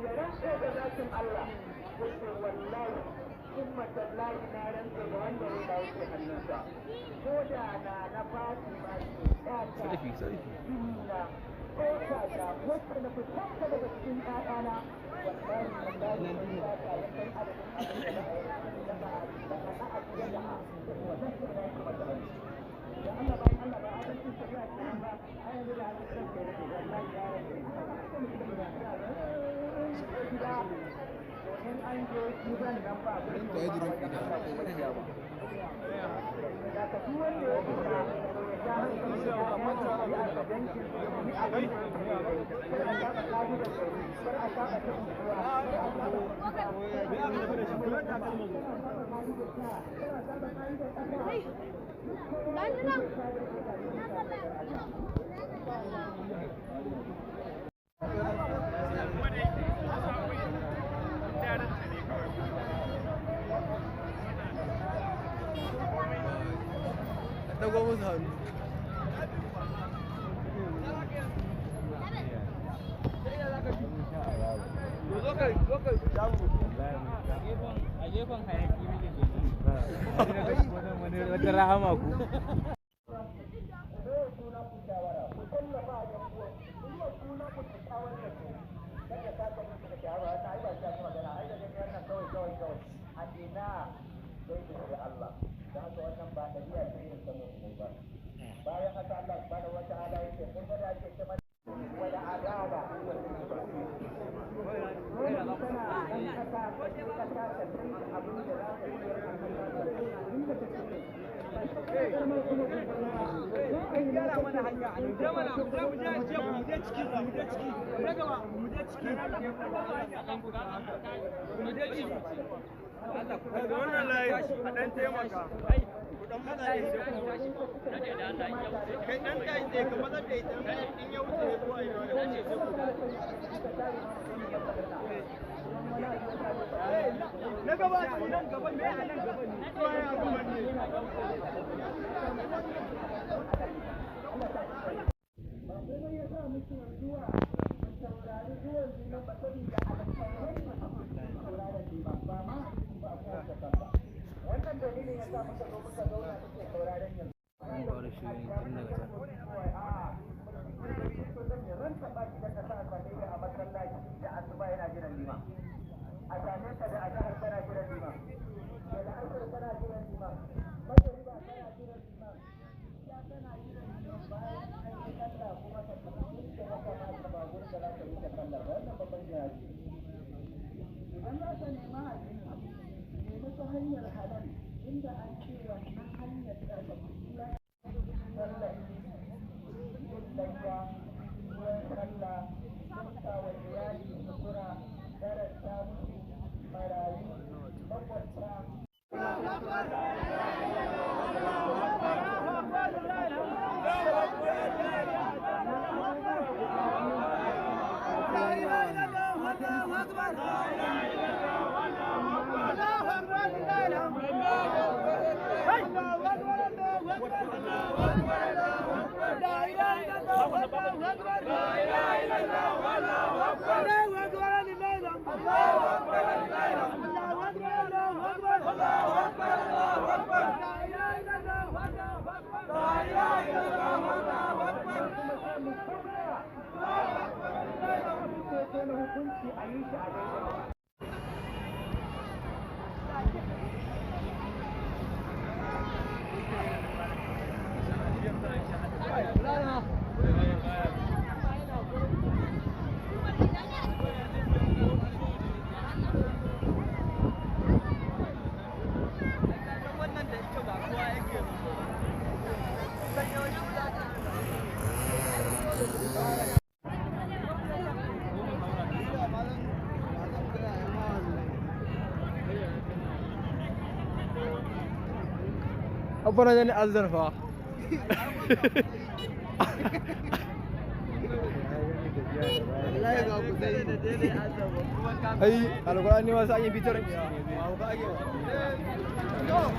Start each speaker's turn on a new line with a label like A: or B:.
A: Ya rantse da zakin Allah, yace wallahi summa tallahi na rantse da wanda ya dawo ke hannunsa, ko da na na Fatima ce ta
B: Sarfi, sarfi.
A: na ko ta ta wacce na fitanta daga cikin ƴaƴana, wallahi wallahi ba ta ya san adadin abin da za a yi da a da a da wannan da ya kuma da da Allah. Bayan Allah ba adalcin shari'a ce ba a yanzu da hannun kanka yake. Wallahi yaron da gida domin an je gidan nan ba
B: Ta yi drop ina.
A: Da ka duk wanda ya fita ya ja hankali ya ya a dankin yi abin da ya kar a saba ka'idar gari, kar a saba ta unguwa, kar a saba kar a saba ka'idar ƙasa.
B: Dago musu hannu.
C: A gefen hayaki muke kenan, wata rahama ku.
A: Ku bai juna ku shawara, ku tallafa a yan uwan ku, yi wa juna ku kyakkyawar zato. Kar ya saka musu da kyawa ta ai ba ta yi magana ai da gani wannan kawai kawai kawai a ina sai da sai Allah da haka. Wannan ba ɗabi'a ce irin ta musulmai ba. Bayan haka Allah subhanahu wa ta'ala yake kun ga da ake ce mana wala adala. Dole kana ɗan ƙasa, ka je ƙasa ka san abin da za ka ciyar a ƙasa inda ka ce
C: Gyara mana hanya a nan mana, mu je, mu je, mu je ciki, mu je ciki, mu gaba, mu je ciki, mu je ciki. Allah ku
D: Daga wannan layi a ɗan taimaka. Ku ɗan matsa da ita. Kai ɗan tashi tsaye, ka matsar da ita, in ya wuce ya zo a yi wani. Na gaba nan gaba me a nan gaba ne. Kowa ya gaban ne.
A: Ba komai ya sa muke zuwa mu saurari zuwan liman ba, saboda alkhairai da sauraron liman ba ma ba a kowace sallah. Wannan dalilin ya sa muka zo muka zauna muke sauraron yanzu.
B: An fara shirin tun daga can.
A: Ranta baki da kasa a same ka a masallaci da asuba yana jiran liman, a same ka da azahar kana jiran liman, da la'asar kana jiran liman, magariba kana jiran liman, isha kana jiran liman. Bayan an yi sallah kuma ka tafi inda ya kamata, ba gurin da za ka yi ta sallar ba. Wannan babban jihadi. Idan za ka nema abinci, nemi ta hanyar halal, inda an ce wannan hanyar tsarkakakkiya. Sallar yin layya, ruwan sallah, ɗinka wa iyali sutura, karanta musu, marayu, makwabta. Kuma sai mu sauya hukunci a yi shi a daidai.
D: Wannan da ita ba kowa yake ba.
B: Abana ne azan fa. Ai, alƙur'ani ma sai an yi bitar. Ba ka ake ba.